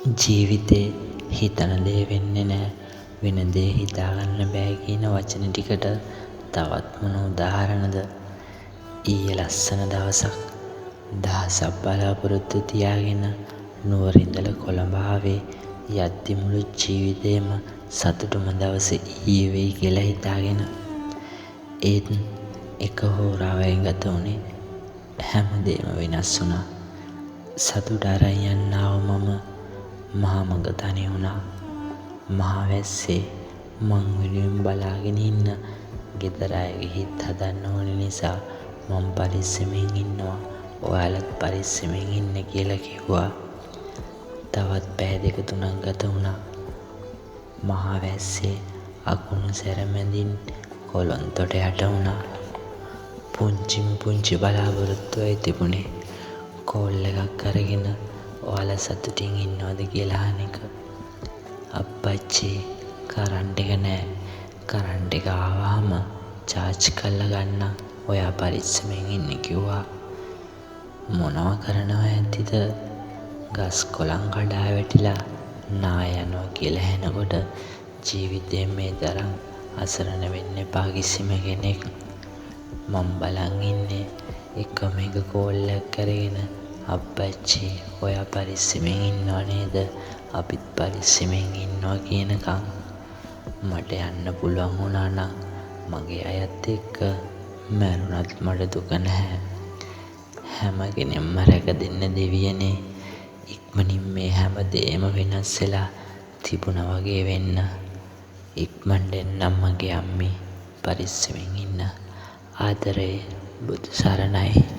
ජීවිතේ හිතන දේ වෙන්නේ නෑ, වෙන දේ හිතාගන්න බෑ කියන වචන ටිකට තවත් මොන උදාහරණද? ඊයේ ලස්සන දවසක්. දහසක් බලාපොරොත්තු තියාගෙන නුවර ඉඳලා කොළඹ ආවේ. යද්දි මුළු ජීවිතේම සතුටුම දවස ඊයේ වෙයි කියලා හිතාගෙන. ඒත් එක හෝරාවයි ගත වුණේ. හැමදේම වෙනස් වුණා. සතුට අරන් යන්න ආව මම මහා මඟ තනි වුණා. මහා වැස්සේ මං වෙනුවෙන් බලාගෙන ඉන්න ගෙදර අයගේ හිත් හදන්න ඕන නිසා මං පරිස්සමෙන් ඉන්නවා, ඔයාලත් පරිස්සමෙන් ඉන්න කියලා කිව්වා. තවත් පැය දෙක තුනක් ගත වුණා. මහා වැස්සේ අකුණු සැර මැදින් කොළොන්තොට යට වුණා. පුංචිම පුංචි බලාපොරොත්තුවයි තිබුණේ. කෝල් එකක් අරගෙන ඔයාලා සතුටින් ඉන්නවද කියලා අහන එක. අප්පච්චි, කරන්ට් එක නෑ. කරන්ට් එක ආවහම චාර්ජ් කරලා ගන්නම්. ඔයා පරිස්සමෙන් ඉන්න කිව්වා. මොනවා කරනවා ඇතිද? ගස් කොළන් කඩා වැටිලා නා යනවා කියලා ඇහෙනකොට ජීවිතේ මේ තරම් අසරණ වෙන්න එපා කිසිම කෙනෙක්. මං බලන් ඉන්නේ එකම එක කෝල් එකක් අරගෙන අප්පච්චි ඔයා පරිස්සමෙන් ඉන්නව නේද, අපිත් පරිස්සමෙන් ඉන්නවා කියනකම්. මට යන්න පුළුවන් වුණා නම් මගේ අයත් එක්ක මැරුණත් මට දුක නැහැ. හැම කෙනෙක්ම රැක දෙන්න දෙවියනේ. ඉක්මනින් මේ හැම දේම වෙනස් වෙලා තිබුණා වගේ වෙන්න. ඉක්මනට එන්නම් මගේ අම්මි. පරිස්සමෙන් ඉන්න. ආදරේ. බුදු සරණයි.